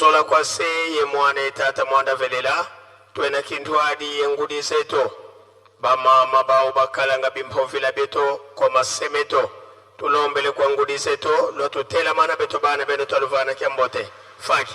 Muzola kwa se ye mwana ye tata mwanda velela twena kintwadi ye ngudi zeto bamama bao bakalanga bimphovila beto kwa masemeto tulombele kwa ngudi zeto lwa tutelamana beto bana beno twaluvana kya mbote faki.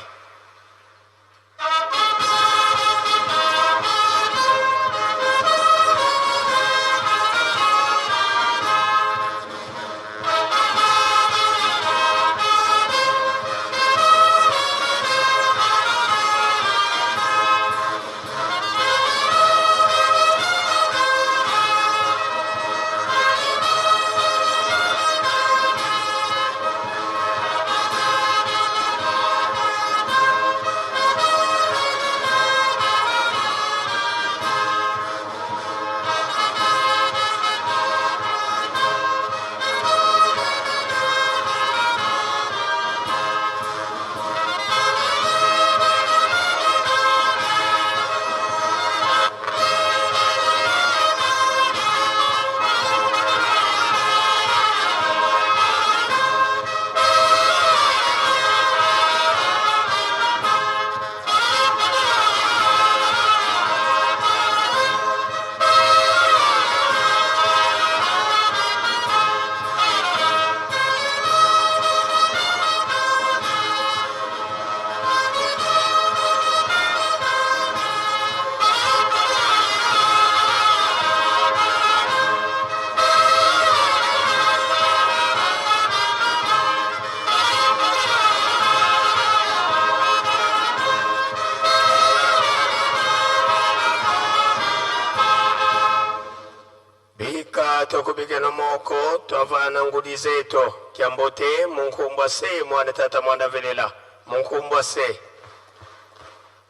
Bika tokubikena moko twavana ngudi zeto kyambote munkumbwa se mwana tata mwanda velela munkumbwa se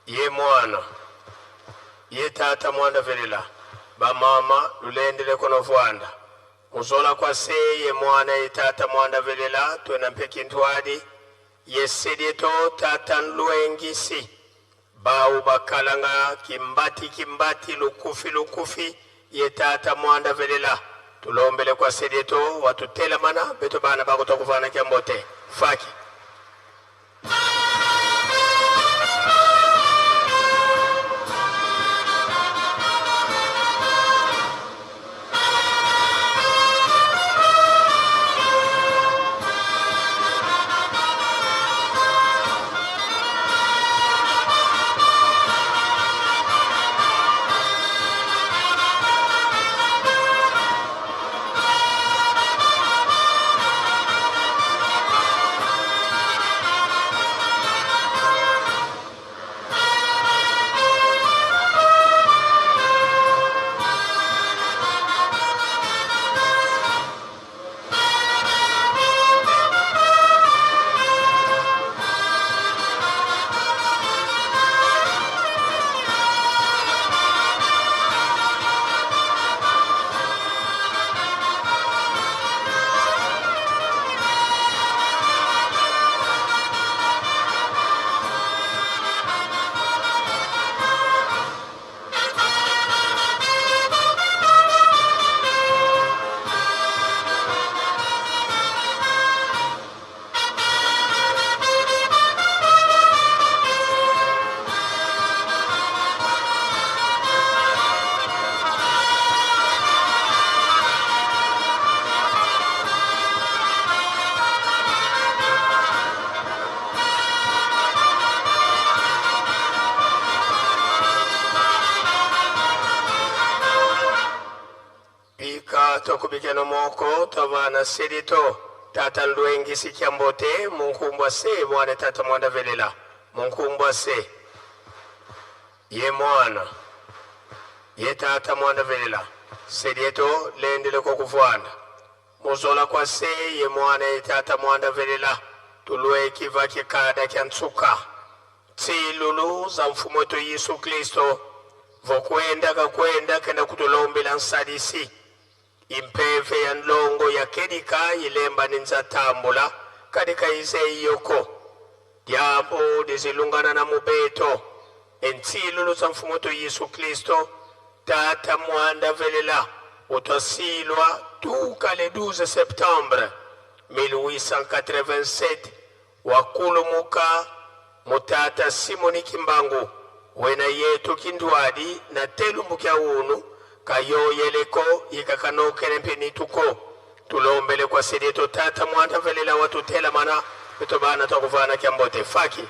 ye mwana ye tata mwanda velela bamama lulendele kono vwanda muzola kwa se ye mwana ye tata mwanda velela twena mpeki ntwadi ye sedieto tata nlwengisi bau bakalanga kimbati kimbati lukufi lukufi ye tata mwanda velela tulombele kwa sedieto watutelamana beto bana bakutokuvana kyambote faki. Bika tokubikeno moko twavana sedito tata nlwengisi kyambote munkumbwa se mwana tata mwanda velela munkumbwa se ye mwana ye tata mwanda velela sedieto lendele kokuvwanda muzola kwa se ye mwana ye tata mwanda velela tulwekiva kikada kya ntsuka tsilulu za mfumo wetu Yesu Kristo vokwenda kakwenda kenda kutulombela nsalisi impeve ya nlongo ya kedika ilemba ninzatambula kadika ize iyoko diambo dizilungana na mubeto entsilulu za mfumo wetu Yesu Kristo tata mwanda velela utwasilwa tuka le 12 septembre 1887 wakulumuka Mutata Simoni Kimbangu wena yetu kindwadi na telumbu kya unu kayoyeleko yikakanokele mpenituko tulombele kwa sidi tata mwanda velela watutela mana bitobana twakuvana kyambote faki.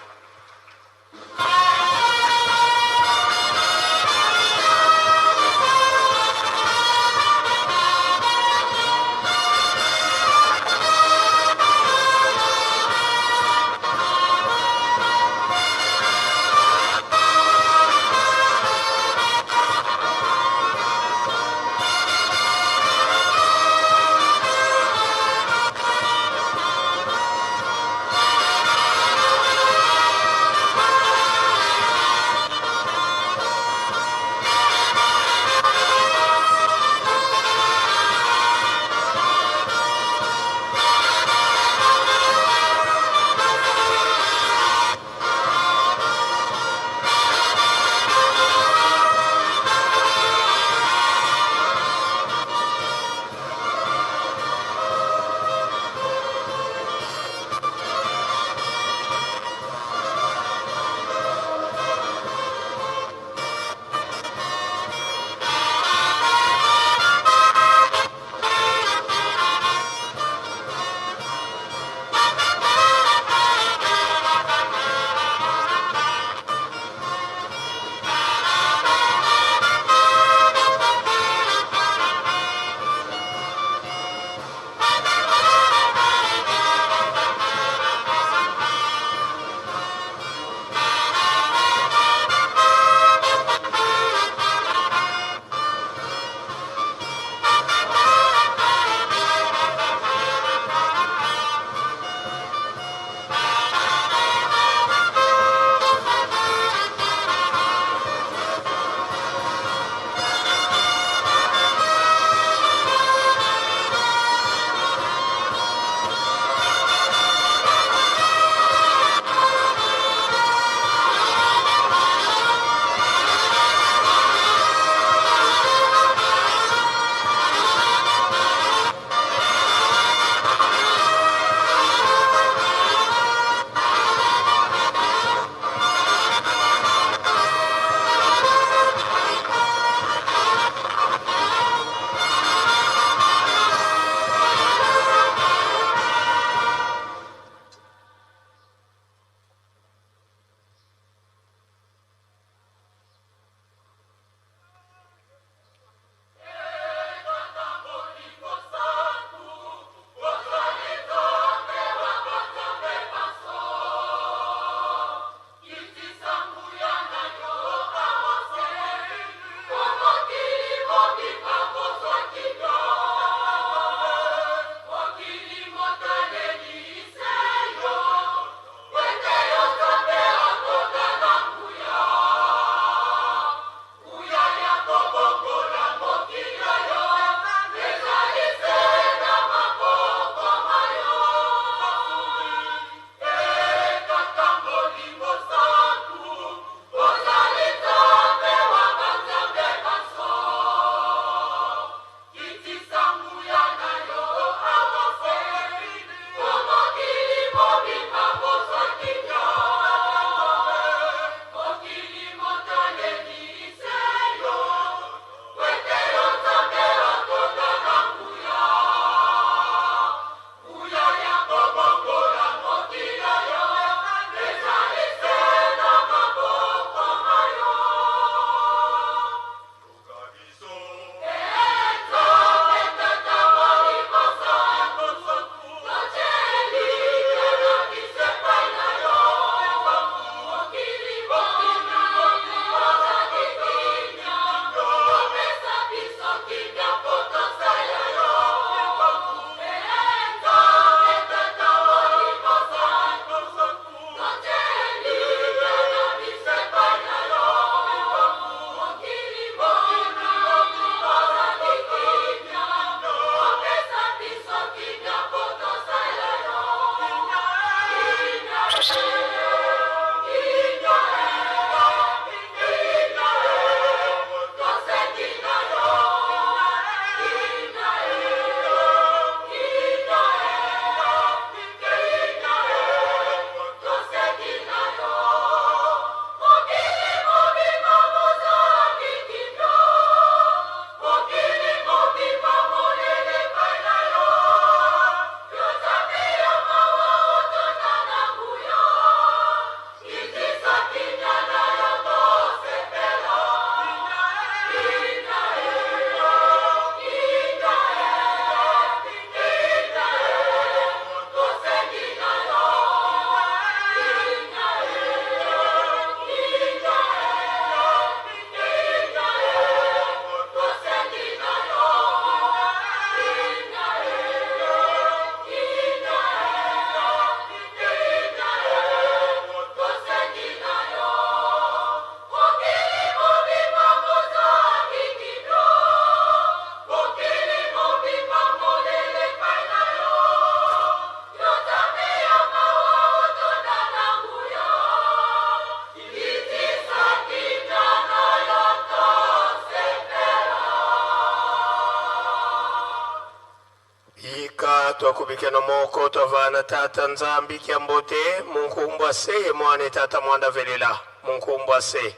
Twakubikeno moko twavana tata Nzambi kia mbote munkumbwa se mwane tata mwanda velela munkumbwa se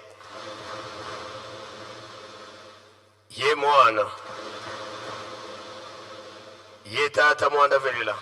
ye mwana ye tata mwanda velela.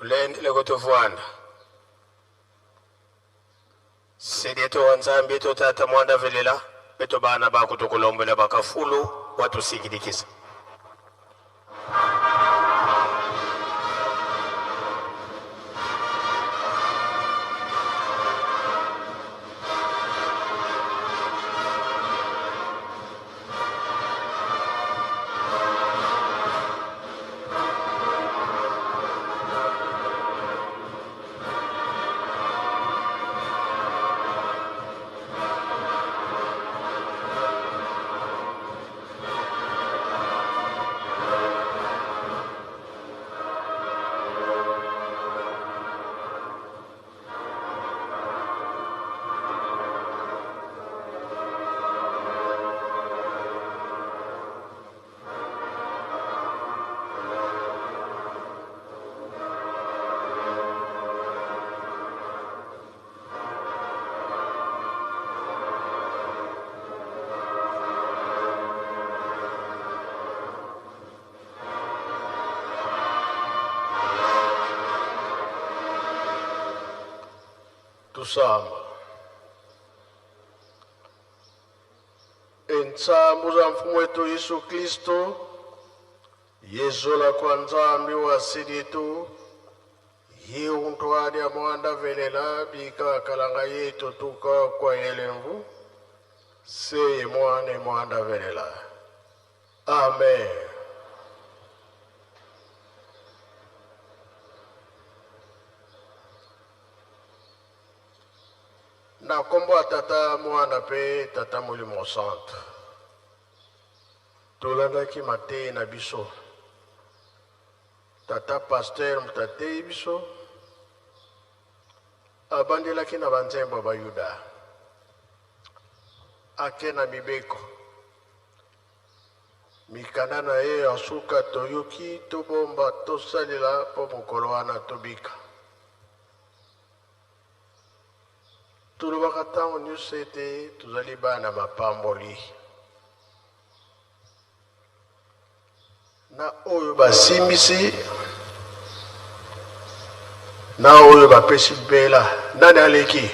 Tulendele kutuvwanda Sidito wa Nzambi to tata mwanda velela beto bana bakutukulombela bakafulu watusikidikisa. Tusamba entsambu za mfumu wetu Yesu Kristo yezola kwa Nzambi wa siditu yiuntwadi ya mwanda velela bika kalanga yetu tuka kwa yelemvu seye mwane mwanda velela. Amen. Na nkombo ya Tata, Mwana mpe Tata Molimo Santu, tolandaki mateyi na biso. Tata Pasteur moto ateyi biso, abandelaki na banzembo ya Bayuda, ake na mibeko. Mikanda na ye ya suka toyoki, tobomba, tosalela mpo mokolo wana tobika. Tolobaka ntango nyonso ete tozali bana mapamboli. Na oyo basimbisi, na oyo bapesi bela, nani aleki?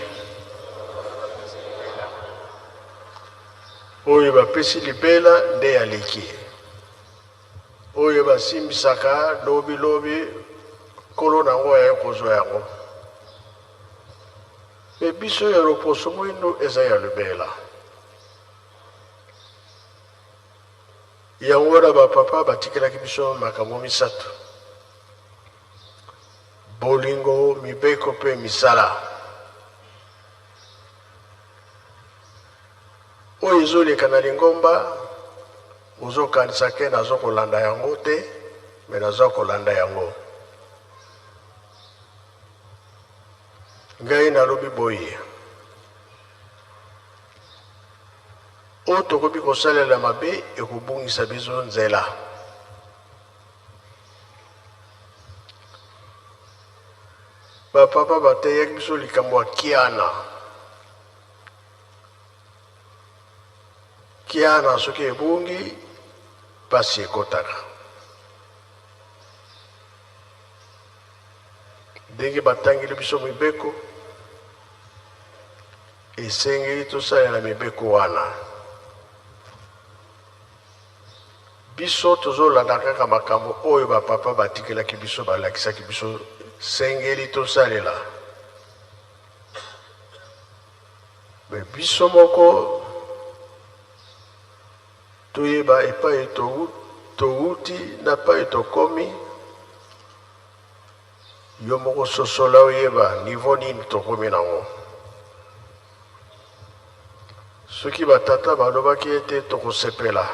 Oyo bapesi libela nde aleki. Oyo basimbisaka lobi lobi, nkolo na yango aye kozwa yango. Me biso ya loposo mwindo eza ya libela. Yango wana bapapa batikelaki biso makambo misato. Bolingo, mibeko mpe misala. Oyo ezoleka na lingomba, ozokanisa ke nazo kolanda yango te, me nazo kolanda yango. Ngai nalobi boye, oyo tokoki kosalela mabe ekobungisa biso nzela. Bapapa bateyaki biso likambo ya kiana. Kiana soki ebungi, pasi ekotaka. Ndenge batangeli biso mibeko, esengeli tosalela mibeko wana. Biso tozolanda kaka makambo oyo bapapa batikelaki biso, balakisaki biso, sengeli tosalela. Me biso moko toyeba epai towuti na epai tokomi. Yo moko sosola, oyeba niveau nini tokomi nango. Soki batata balobaki ete tokosepela,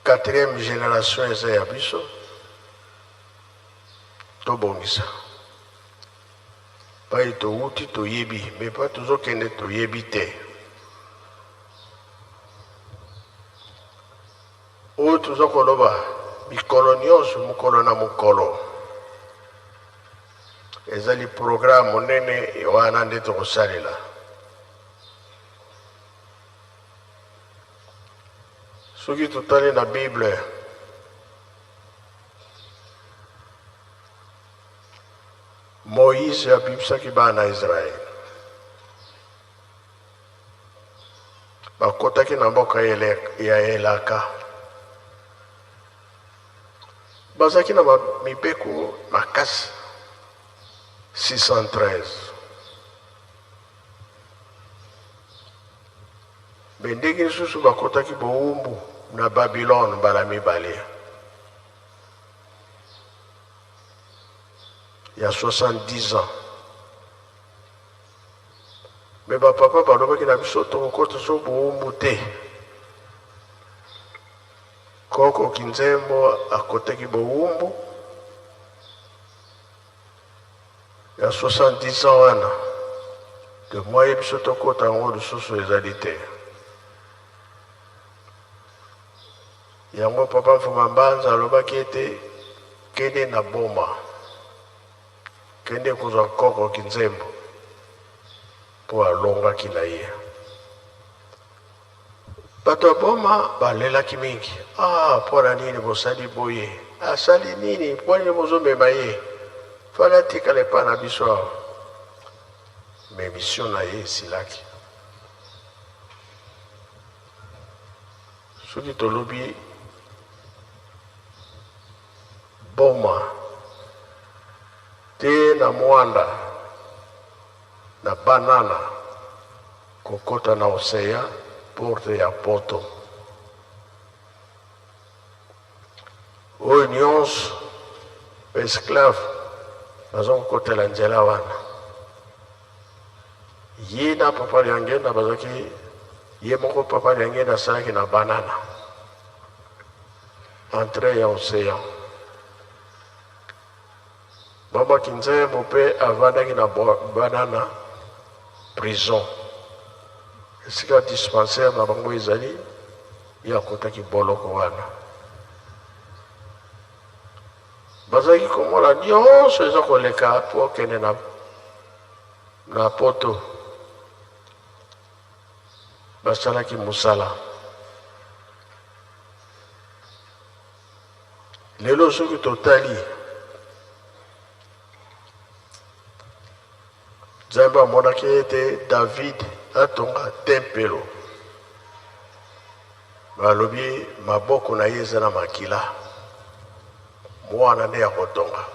quatrième génération eza ya biso, tobongisa pai towuti toyebi, me pa tozokende toyebi te. Oyo toza koloba mikolo nyonso, mokolo na mokolo, ezali programme monene wana nde tokosalela. Soki totali na Bible, Moïse abimisaki bana ya Israël, bakotaki na mboka ya elaka, bazalaki na mibeko makasi 613. Me ndenge lisusu bakotaki bowumbu na Babylone mbala mibale ya 70 ans. Me bapapa balobaki na biso tokokota so bowumbu te. Koko Kinzembo akotaki bowumbu ya 70 ans wana, de mwa biso tokota yango lisusu ezali te. Yango papa Mfuma Mbanza alobaki ete kende na Boma, kende kozwa Koko Kinzembo mpo alongaki na ye. Bato ya Boma balelaki mingi. Ah, mpo na nini bosali boye? Asali nini? Mpo nini bozomema ye? Fale atikala epai na biso awa. Me mission na ye esilaki. Soki tolobi Boma te na Mwanda na Banana kokota na océan, porte ya Poto, oyo nyonso baesclave baza kokotela nzela wana. Ye na papa Liangenda bazalaki ye moko. Papa Liangenda asalaki na Banana, entrée ya océan. Mama Kinzembo mpe avandaki na Banana prison, esika dispensaire na bango ezali. Ye akotaki boloko wana, bazalaki komona nyonso eza koleka mpo okende na Poto. Basalaki mosala. Lelo soki totali, Nzambe amonaki ete David atonga tempelo, balobi maboko na ye eza na makila, mwana nde ya kotonga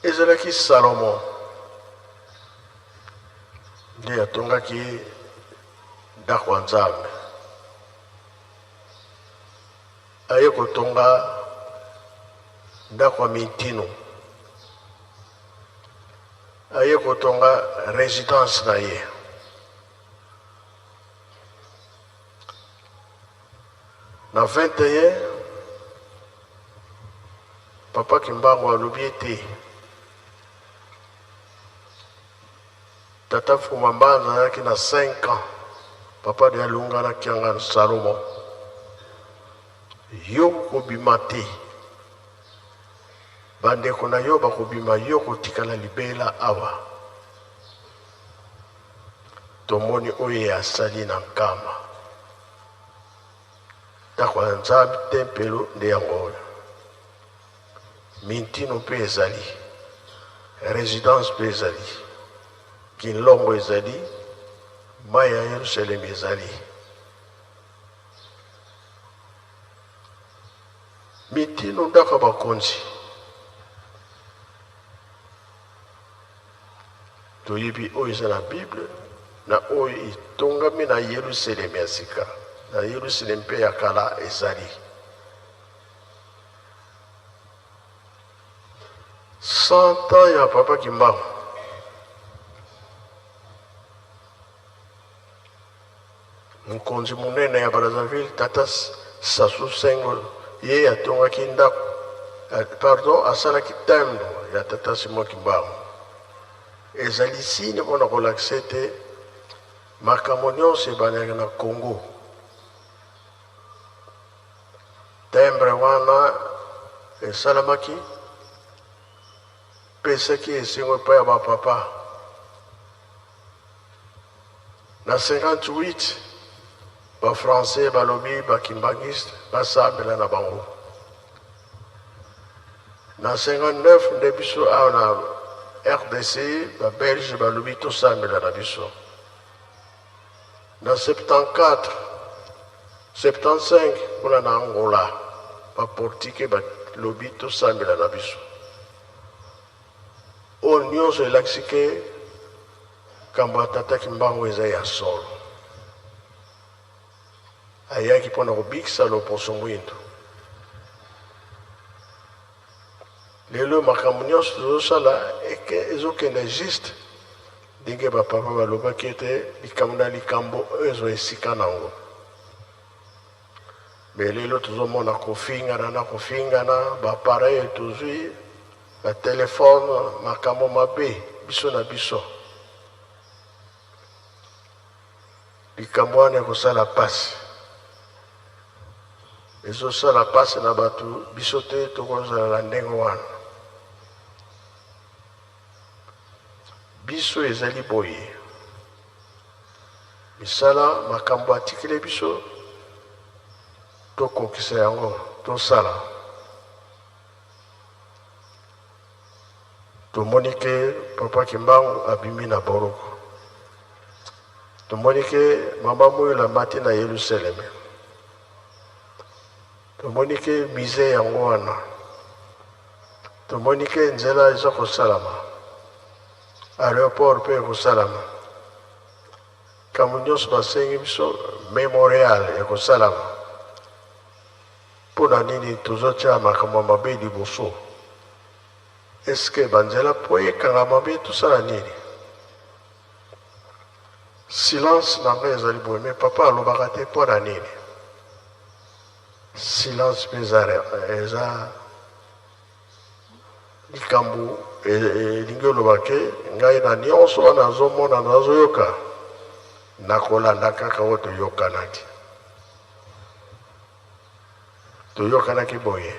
ezalaki Salomo, nde atongaki ndako ya Nzambe. Aye kotonga. Ndako ya Mintino. Aye kotonga residence na ye. Na 21 Papa Kimbangu alobi ete Tata Mfuma Mbanza azalaki na 5 ans, Papa de Alunga na Kiangani Salomo. Yo kobima te. Bandeko na yo bakobima, yo kotikala libela awa. Tomoni oyo ye asali na Nkamba. Ndako ya Nzambe, tempelo nde yango oyo. Mintino mpe ezali, residence mpe ezali, Kinlongo ezali, mayi ya Yerusalemi ezali. Mintino ndako ya bakonzi. Toyebi oyo eza na Bible na oyo etongami na Yerusalemi ya sika na Yerusalemi mpe ya kala ezali. 100 ans ya Papa Kimbangu. Mokonzi monene ya Brazzaville tata Sassou Sengo ye atongaki ndako pardon asalaki tembo ya tata Simon Kimbangu. Ezali signe mpona kolakisa ete makambo nyonso ebandaki na Congo. Timbre wana esalamaki pesaki esengo epai ya bapapa. Na 58 ba français balobi ba kimbanguiste basambela na bango. Na 59 nde biso awa na RDC ba belge balobi tosambela na biso. Na 74, 75 kuna na Angola ba portugais balobi tosambela na biso. Oyo nionso elakisi ke kambo ya Tata Kimbangu eza ya solo. Ayaki pona kobikisa loposo mwindu. Lelo makambo nionso tozosala ezokende juste ndenge ba papa balobaki ete likambo na likambo ezwa esika nango. Mais lelo tozomona kofingana na kofingana, ba appareil tozwi, ba telephone, makambo mabe biso na biso. Likambo wana ekosala pasi. Ezosala pasi na bato, biso te tokozala na ndenge wana. Biso ezali boye. Misala makambo atikeli biso tokokisa yango, tosala. Tomoni ke Papa Kimbangu abimi na boloko. Tomoni ke Mama Muyula amati na Yelusaleme. Tomoni ke musee yango wana. Tomoni ke nzela eza kosalama. Aeroport pe ekosalama. Likambo nyonso basengi biso memorial ekosalama. Mpo na nini tozotia makambo ya mabe liboso? Est-ce que ba nzela po ekangama be tosala nini? Silence na ngai ezali boye mais papa alobaka te mpo na nini? Silence mpe eza, eza likambo elingi oloba ke ngai na nyonso wana nazomona nazoyoka nakolanda kaka oyo toyokanaki. Toyokanaki boye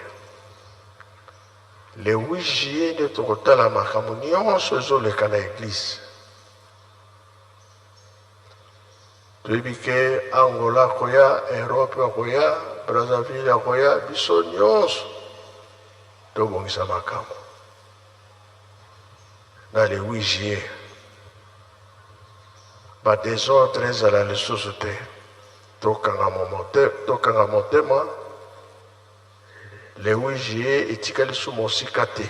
le 8 juillet nde tokotala makambo nyonso ezoleka na eglise. Toyebi ke Angola akoya, Europe akoya, Brazzaville akoya, biso nyonso tobongisa makambo na le 8 juillet. Ba desordre ezala lisusu te. Tokanga motema, le 8 juillet etikali su mosika te.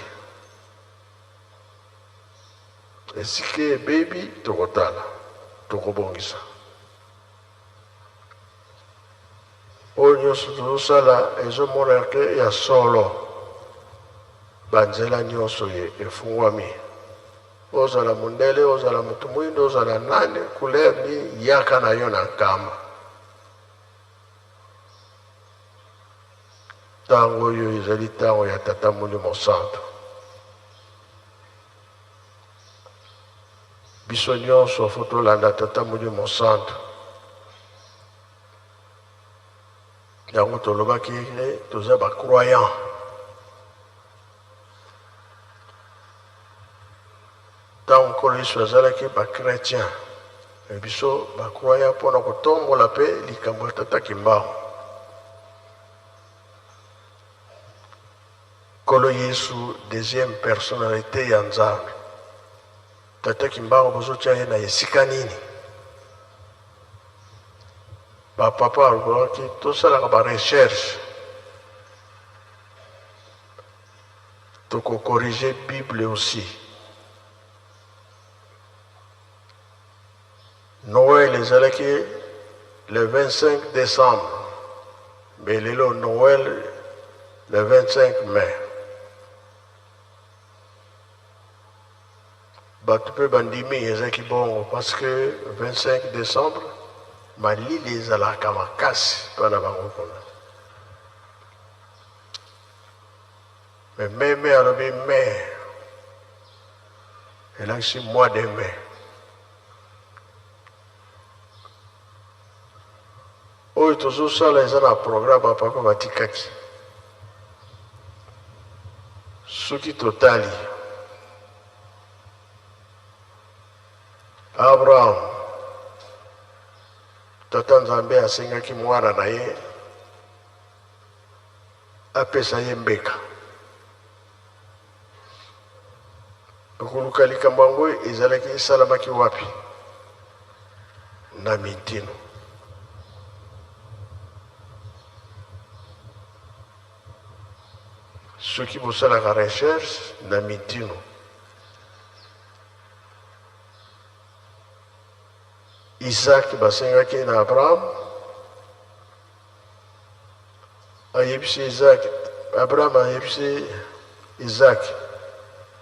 Esika ebebi tokotala, tokobongisa. Oyo nyonso tozosala ezomonana ke ya solo. Banzela nyonso efungwami. Ozala mondele, ozala moto mwindo, ozala nani, couleur nini, yaka na yo na Nkamba. Ntango oyo ezali ntango ya Tata Molimo Santo. Biso nyonso fo tolanda Tata Molimo Santo. Yango tolobaki toza ba croyant. Ntango Nkolo Yesu azalaki ba chrétien, me biso ba croyant mpo na kotombola mpe likambo ya Tata Kimbangu. Nkolo Yesu deuxième personnalité ya Nzambe. Tata Kimbangu bozotia ye na esika nini? Ba papa alobaki tosalaka ba recherche, toko corriger Bible aussi. Noël ezalaki le 25 décembre, mais lelo Noël le 25 mai. Bato mpe bandimi ezalaki bongo parce que 25 décembre malili ezalaka makasi mpo na bango kuna. Mais meme alobi mai elakisi mois de mai. Oyo tozosala eza na programme ba papa batikaki. Soki totali Abraham, tata Nzambe asengaki mwana na ye apesa ye mbeka. Okoluka likambo yango ezalaki esalamaki wapi? Na Mitino. Soki bosalaka recherche na Mitino, Isaac basengaki na Abraham, ayebisi Isaac, Abraham ayebisi Isaac,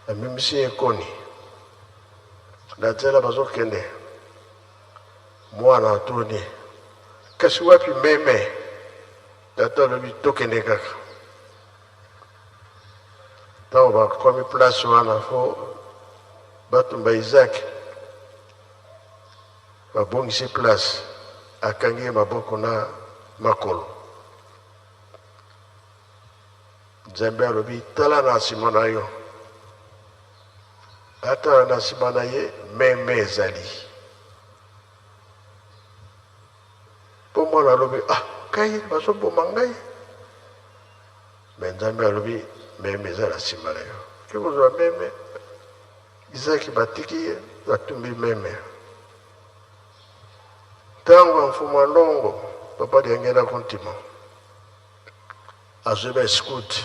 amemisi ye koni na nzela bazokende, mwana atuni kasi wapi meme? Tata alobi tokende kaka. Ntango bakomi place wana fo batumba Isaac, babongisi place, akangi ye maboko na makolo. Nzambe alobi tala na nsima na yo, atala na nsima na ye meme ezali. Mpo mwana alobi ah ngai bazoboma ngai, me Nzambe alobi meme eza na nsima na yo, ke kozwa meme. Izaki batiki ye, batumbi meme. Ntango ya mfumu ya ndongo papa Diangenda Kuntima azwi ba scout,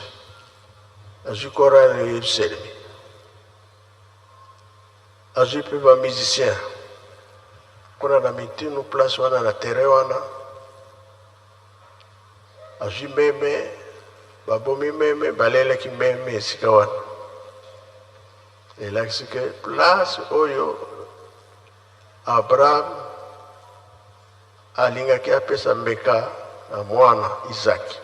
azwi chorale eyebiselemi, azwi mpe ba musicien kuna na mitinu place wana na terrain wana, azwi meme, babomi meme, balelaki meme esika wana. Elakisi ke place oyo Abraham alingaki apesa mbeka na mwana Isaki.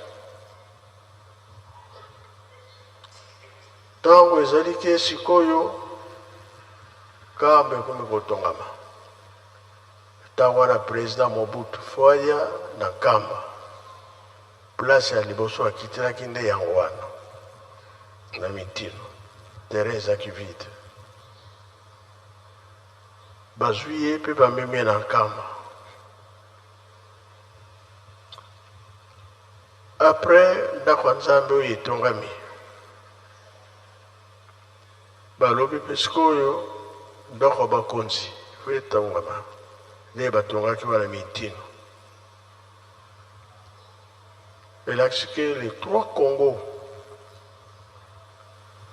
Ntango ezali ke sikoyo kambo ekomi kotongama. Ntango wana president Mobutu fo aya na Nkamba. Place ya liboso akitelaki nde yango wana na Mitino. Terrain ezalaki vide. Bazwi ye mpe bamemi ye na Nkamba. Après ndako ya Nzambe oyo etongami, balobi mpe sikoyo ndako ya bakonzi fo etongama, nde batongaki wana Mitino. Elakisi ke les trois Congo,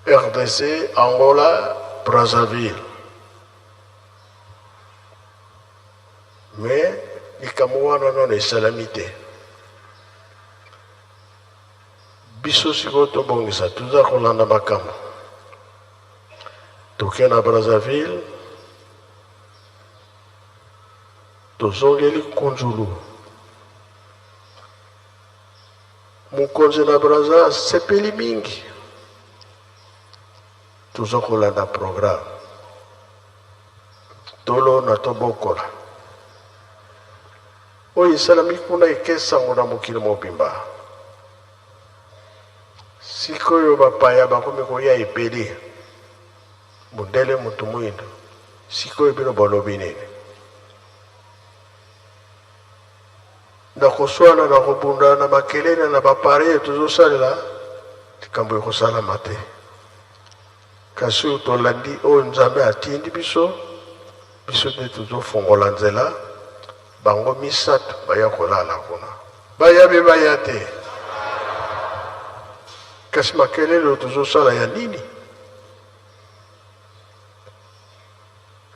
RDC, Angola, Brazzaville. Mais likambo wana nano esalami te. Biso sikoyo tobongisa, toza kolanda makambo. Toke na Brazzaville, tozongeli Kunzulu. Mokonzi na Brazza asepeli mingi. Toza kolanda programme. Tolona tobokola. Oyo esalami kuna eke sango na mokili mobimba. Sikoyo bapaya bakomi koya ebele. Mundele mutu muindo. Sikoyo bino bolobi nini? Na koswana, na kobunda, na makelele, na ba appareils tozosalela, likambo ekosalama te. Kasi oyo tolandi oyo Nzambe atindi biso, biso nde tozofongola nzela, bango misato baya kolala kuna. Baya be baya te. Kasi makelele oyo tozosala ya nini?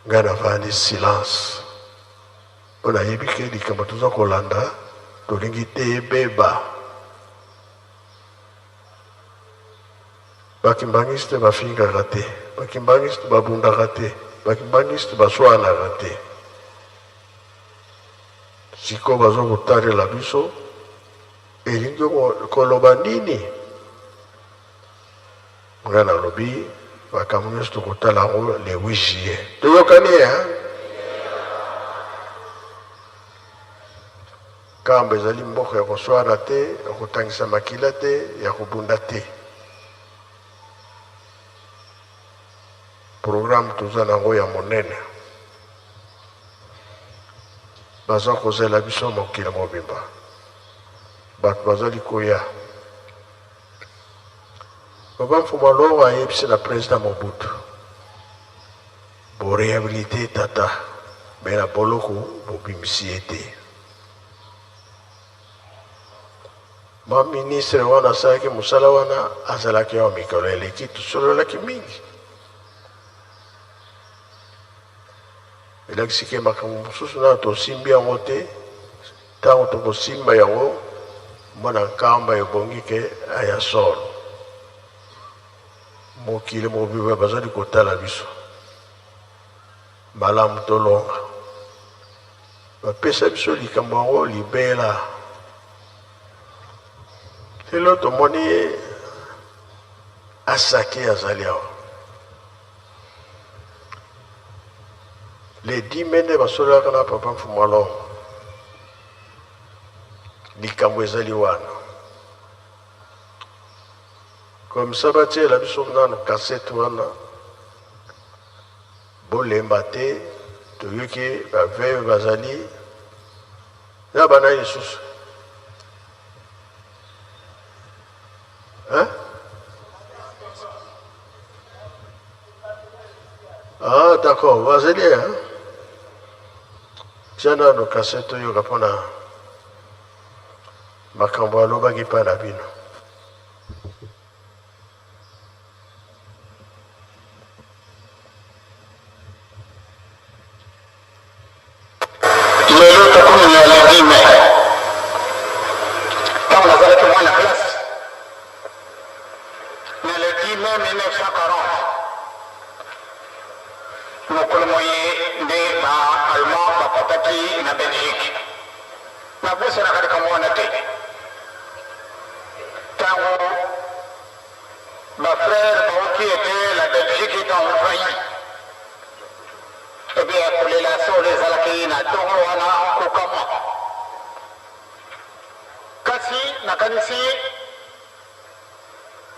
Ngai navandi silence. Mpo nayebi ke likambo toza kolanda tolingi te ebeba. Ba kimbanguiste bafingaka te, ba kimbanguiste babundaka te, ba kimbanguiste baswanaka te. Sikoyo bazo kotalela biso elingi koloba nini? Nga nalobi makambo nyonso tokotala yango le 8 juillet. Toyokani hein? Kamba ezali mboka ya koswana te, ya kotangisa makila te, ya kobunda te. Programme toza na yango ya monene. Baza kozela biso mokili mobimba. Bato bazali koya. Papa Mfuma Longo ayebisi na President Mobutu, bo rehabiliter tata, mais na boloko bobimisi ye te. Ma ministre wana asalaki mosala wana azalaki awa mikolo eleki, tosololaki mingi. Elakisi ke makambo mosusu nano tosimbi yango te, ntango tokosimba yango mwana Nkamba ebongi ke aya solo. Mokili mobimba bazali kotala biso. Malamu tolonga. Bapesa biso likambo yango libela. Lelo tomoni Asake azali awa. Le 10 mai nde basololaka na papa Mfumu Alongo. Likambo ezali wana. Comme ça batiela biso nanu cassette wana. Bolemba te, toyoki ba veuve bazali na bana lisusu. Hein? Ah, d'accord, bazali hein? Tia nanu cassette oyoka mpona makambo alobaki mpa na bino. Lelo tokomi na le 10 mai. Ntango nazalaki mwana classe, na le 10 mai 1940, mokolo moye nde ba Allemands bakotaki na Belgique. Nabosanaka likambo wana te. Ntango ba frères baoki ete la Belgique est envahie, ebe ya kolela solo ezalaki na ntongo wana kokamwa. Kasi nakanisi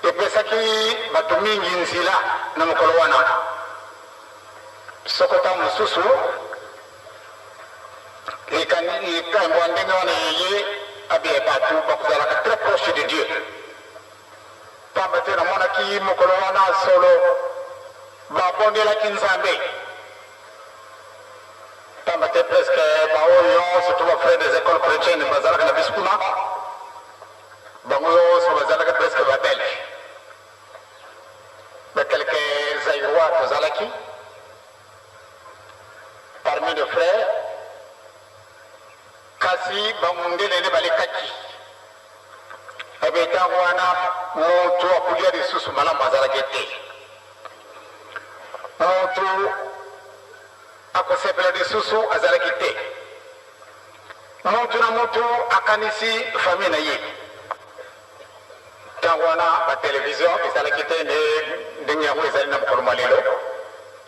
epesaki bato mingi nzela na mokolo wana. Soko ntango mosusu likambo ya ndenge wana eye, abe bato bakozalaka très proche de Dieu. Pamba te namonaki mokolo wana solo babondelaki Nzambe. Pamba te presque baoyo nyonso to ba frères des écoles chrétiennes bazalaka na biso kuna, bango nyonso bazalaka presque ba belge, ba quelques zaïrois tozalaki parmi nos frères, kasi bamundele nde balekaki. Ebe ntango wana moto akolia lisusu malamu azalaki te, moto akosepela lisusu azalaki te. Moto na moto akanisi famille na ye. Ntango wana ba television ezalaki te nde ndenge yango ezali na mokolo mwa lelo,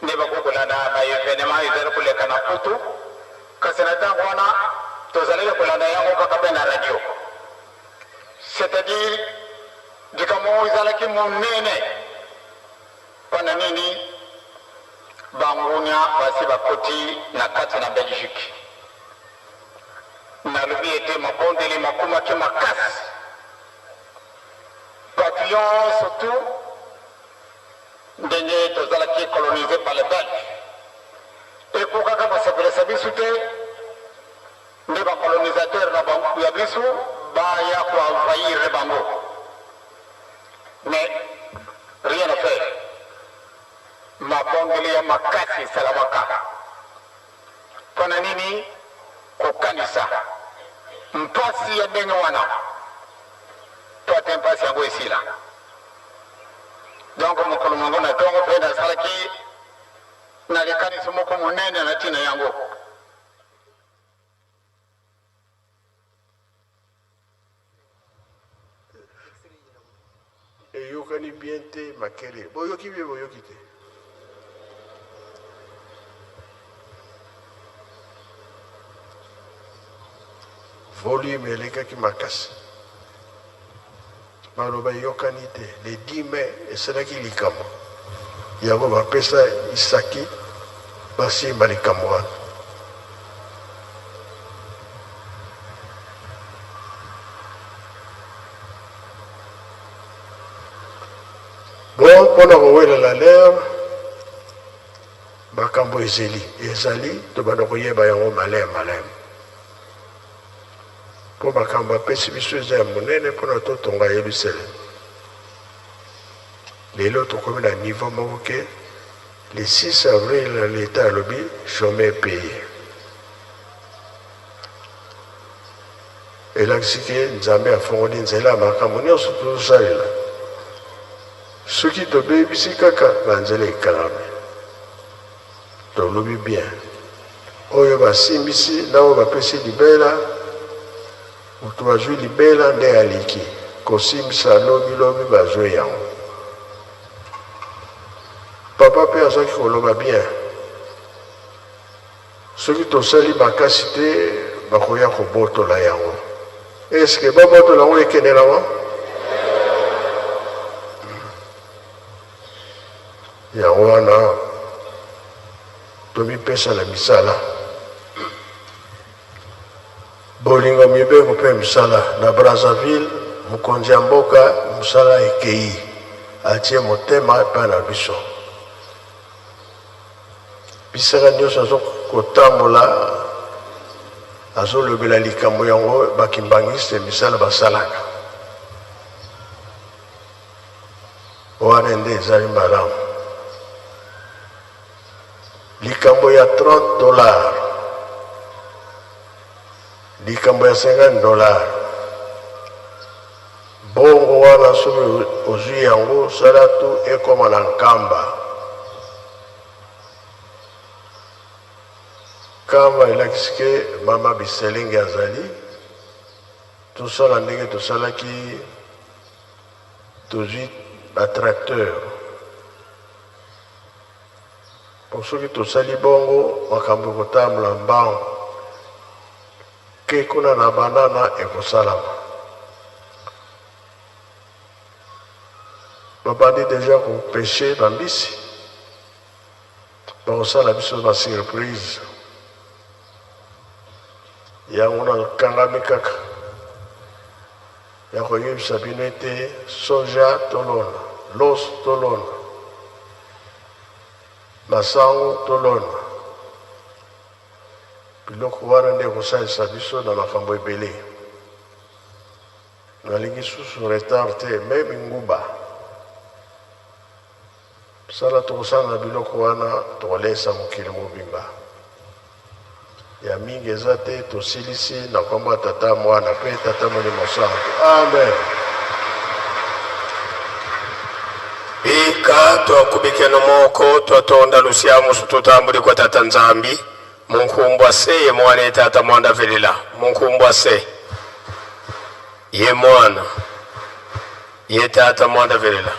nde bakoki kolanda ba evenement ezali koleka na Mputu. Kasi na ntango wana tozalaki kolanda yango kaka mpe na radio. C'est-à-dire likambo ezalaki monene. Mpo na nini? Bangunya basi bakoti na kati na Belgique. Nalobi ete mabondeli makomaki makasi. Bato yonso tu ndenge tozalaki colonise par les Belges, ekokaka kosepelisa bisu te nde ba colonisateurs na bango ya bisu baya ko envahir bango. Mais rien à faire, mabondeli ya makasi esalamaka. Mpo na nini kokanisa mpasi ya ndenge wana to ate mpasi yango esila? Donc mokolo mwango na ntongo mpe nasalaki na likanisi moko monene na ntina yango. Eyokani bien te makelele. Boyoki bien boyoki te. Volume elekaki makasi. Maloba eyokani te. Le 10 mai esalaki likambo. Yango bapesa isaki basimba likambo wana. Bon, mpona kowelela lere makambo ezeli ezali tobanda koyeba yango maleme maleme mpo makambo apesi biso eza ya monene mpona totonga Yelusaleme. Lelo tokomi na niveau moko ke le 6 avril l'Etat alobi chômeur payé. Elakisi ke Nzambe afongoli nzela ya makambo nyonso tozosalela. Soki tobebisi kaka banzela ekangami. Tolobi bien. Oyo basimbisi na oyo bapesi libela, moto azwi libela nde aleki. Kosimbisa lobi lobi bazwi yango. Papa mpe azalaki koloba bien. Soki tosali makasi te, bakoya kobotola yango. Est-ce babotola yango ekende nango? Yango wana tomipesa na misala, bolingo, mibeko mpe misala. Na Brazzaville, mokonzi ya mboka mosala ekei, atie motema epai na biso. Bisaka nyonso azokotambola azolobela likambo yango, bakimbangiste misala basalaka wana nde ezali malamu. Likambo ya 30 dollars, likambo ya 50 dollars, bongo wana soki ozwi yango, sala tu ekóma na Nkamba. Nkamba elakisi ke mama Biselenge azali. Tosala ndenge tosalaki, tozwi batracteur, po soki tosali bongo makambo ekotambola mbango ke kuna na banana ekosalama. Babandi deja kopêcher bambisi, bakosala biso basurprise. Yango nakangami kaka ya koyebisa bino ete soja tolona, loso tolona, masango tolona. Biloko wana nde ekosalisa biso na makambo ebele. Nalingi susu retard te. Même nguba sala tokosala na biloko wana, tokolesa mokili mobimba. Ya mingi eza te, tosilisi na nkombo ya Tata, Mwana mpe Tata Molimo Santo. Amen. Tata, twakubikeno moko, twatonda lusyamusu tutambuli kwa Tata Nzambi munkumbwa se ye mwana ye Tata mwanda velela munkumbwa se ye mwana ye Tata mwanda velela.